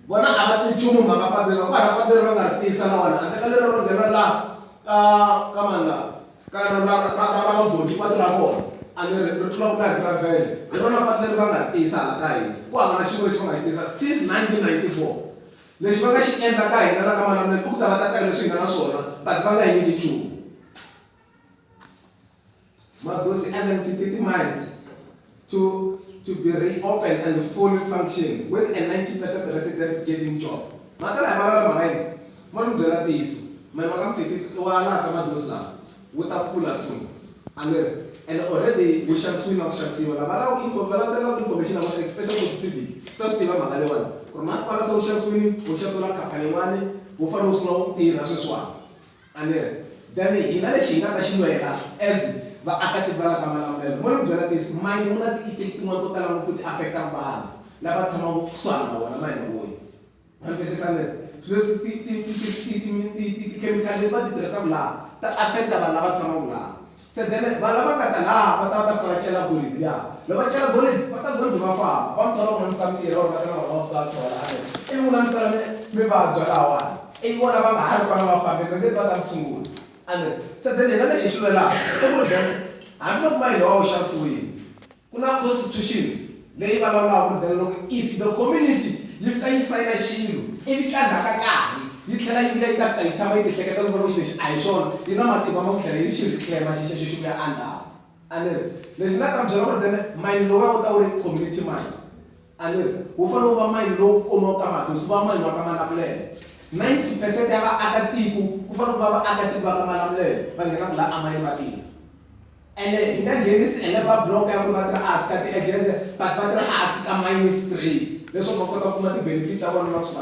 Vona a va tivi nchumu mhaka patu leri, ku hava patu leri va nga ri tiyisa na wona handle ka leri ro nghena la ka ka mani la ka ra ra ra ra ra Magoji patu ra kona a ni ri ri tlula ku na gravel hi rona patu leri va nga ri tiyisa hala ka hina ku hava na xin'we lexi va nga xi tiyisa since 1994 lexi va nga xi endla ka hina la ka Malamulele i ku ta va ta teka leswi hi nga na swona but va nga hi nyiki nchumu. Madosi and then Kititi mines to be reopened and fully function with a 90% resident getting job. Mhaka laha vulavula mhaka yini? Mo ni byela ntiyiso. Mayini wa ka Mtititi wa laha ka Madosi laha wu ta pfula soon. A ni ri and already wu xavisiwile na ku xavisiwa. Lava lavaka info va landzelelaka information ya vona especially ku ti-civic ta swi tiva mhaka leyiwani ku ri masipala se wu xavisiwile wu xavisiwela khampani yin'wani wu fanele wu sungula ku tirha sweswiwani. A ni ri, then hina lexi hi nga ta xi lwela as vaakatiko va la ka Malamulele, mo ni mi byela this, mayini wu na ti-effect tin'wana to tala ngopfu ti affect-aka vanhu lava tshamaka kusuhani na wona mayini loyi. Ma ni twisisa ni ri? Swilo leswi ti ti ti ti ti ti ti ti tikhemikhali leti va ti tirhisaka laha ta affect-a vanhu lava tshamaka laha. Se then vanhu lava nga ta laha va ta va ta fika va cela golidi liya. Loko va cela golidi va ta golidi va famba, va mi thola n'wina mi fika mi tirha or va ta na vona va fika va thola a ni ri. Ivi n'wina mi sala mi mi vabya lahawani. Ivi vona va nga ha ri kona va fambile va nge ti va ta mi tshungula a ni ri. Se then hina lexi hi xi lwelaka i ku ri then hambiloko mayini lowa wu xavisiwile ku na constitution leyi vulavulaka ku ri then loko if the community yi fika yi sayina xilo ivi ka ndzhaku ka nkarhi yi tlhela yi vuya yi ta fika yi tshama yi ti hleketa ku vona ku xilo lexi a hi xona yi na matimba ma ku tlhela yi xi reclaim-a xi xexo xi vuya endzhaku. A ni ri lexi ni nga ta mi byela ku ri then mayini lowuya wu ta wu ri community mine. A ni ri, wu fanele wu va mayini lowu omiwaka ka Madosi, wu va mayini wa ka Malamulele. 90 percent ya vaakatiko ku fanele ku va vaakatiko va ka Malamulele va nghenaka laha emayini va tirha. Ene hi nga nghenisi ene va block ya ku ri va tirha ehansi ka ti-agent but va tirha ehansi ka mayini straight leswaku va kota ku kuma ti-benefit ta vona na ku.